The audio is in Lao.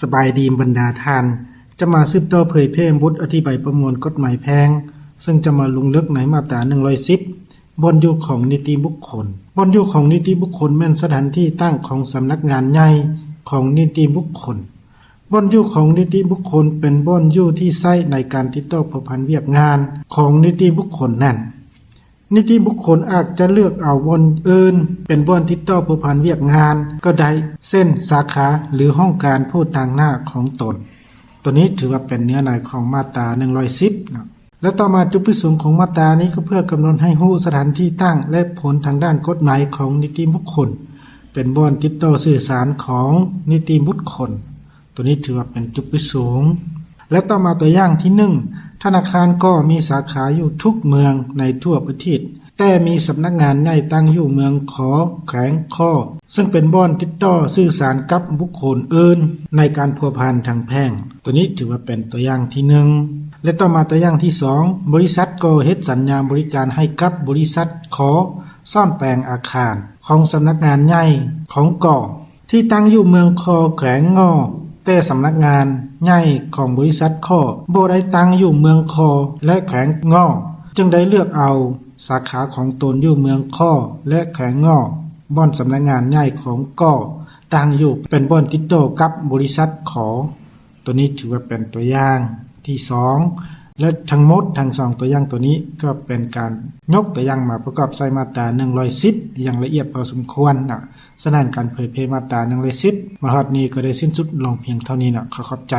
ສະບາຍດີບັນດາທ່ານ, ຈະມາສືບຕໍ່ເຜີຍແຜ່ບົດອະທິບາຍປະມວນກົດໝາຍແພ່ງ, ເຊິ່ງຈະມາລົງເລິກໃນມາດຕາໜຶ່ງຮ້ອຍສິບ ບ່ອນຢູ່ຂອງນິຕິບຸກຄົນ. ບ່ອນຢູ່ຂອງນິຕິບຸກຄົນແມ່ນສະຖານທີ່ຕັ້ງຂອງສຳນັກງານໃຫຍ່ຂອງນິຕິບຸກຄົນ. ບ່ອນຢູ່ຂອງນິຕິບຸກຄົນເປັນບ່ອນຢູ່ທີ່ໃຊ້ໃນການຕິດຕໍ່ພົວພັນວຽກງານຂອງນິຕິບຸກຄົນນັ້ນ. ນິຕິບຸກຄົນອາດຈະເລືອກເອົາບ່ອນອື່ນເປັນບ່ອນຕິດຕໍ່ພົວພັນວຽກງານກໍໄດ້, ເຊັ່ນ ສາຂາ ຫຼື ຫ້ອງການຜູ້ຕາງໜ້າຂອງຕົນ. ຕົວນີ້ຖືວ່າເປັນເນື້ອໃນຂອງມາດຕາໜຶ່ງຮ້ອຍສິບເນາະ. ແລະ ຕໍ່ມາຈຸດປະສົງຂອງມາດຕານີ້ກໍເພື່ອກຳນົດໃຫ້ຮູ້ສະຖານທີ່ຕັ້ງ ແລະ ຜົນທາງດ້ານກົດໝາຍຂອງນິຕິບຸກຄົນ ເປັນບ່ອນຕິດຕໍ່ສື່ສານຂອງນິຕິບຸກຄົນ. ຕົວນີ້ຖືວ່າເປັນຈຸດປະສົງ. ແລະ ຕໍ່ມາຕົວຢ່າງທີໜຶ່ງ, ທະນາຄານກໍມີສາຂາຢູ່ທຸກເມືອງໃນທົ່ວປະເທດ, ແຕ່ມີສຳນັກງານໃຫຍ່ຕັ້ງຢູ່ເມືອງຄໍ ແຂວງຄໍ ເຊິ່ງເປັນບ່ອນຕິດຕໍ່ສື່ສານກັບບຸກຄົນອື່ນໃນການພົວພັນທາງແພ່ງ. ຕົວນີ້ຖືວ່າເປັນຕົວຢ່າງທີໜຶ່ງ. ແລະ ຕໍ່ມາຕົວຢ່າງທີສອງ, ບໍລິສັດກໍເຮັດສັນຍາບໍລິການໃຫ້ກັບບໍລິສັດຄໍ ສ້ອມແປງອາຄານຂອງສຳນັກງານໃຫຍ່ຂອງກໍ ທີ່ຕັ້ງຢູ່ເມືອງຄໍ ແຂວງງໍ, ແຕ່ສຳນັກງານໃຫຍ່ຂອງບໍລິສັດຄໍບໍ່ໄດ້ຕັ້ງຢູ່ເມືອງຄໍ ແລະ ແຂວງງໍ, ຈຶ່ງໄດ້ເລືອກເອົາສາຂາຂອງຕົນຢູ່ເມືອງຄໍ ແລະ ແຂວງງໍ, ບ່ອນສຳນັກງານໃຫຍ່ຂອງກໍຕັ້ງຢູ່ ເປັນບ່ອນຕິດຕໍ່ກັບບໍລິສັດຄໍ. ຕົວນີ້ຖືວ່າເປັນຕົວຢ່າງທີສອງ ແລະ ທັງໝົດທັງສອງຕົວຢ່າງຕົວນີ້ກໍເປັນການຍົກຕົວຢ່າງມາປະກອບໃສ່ມາດຕາໜຶ່ງຮ້ອຍສິບຢ່າງລະອຽດພໍສົມຄວນເນາະ. ສະນັ້ນ ການເຜີຍແຜ່ມາດຕາໜຶ່ງຮ້ອຍສິບມາຮອດນີ້ກໍໄດ້ສິ້ນສຸດລົງພຽງເທົ່ານີ້ເນາະ. ຂໍຂອບໃຈ.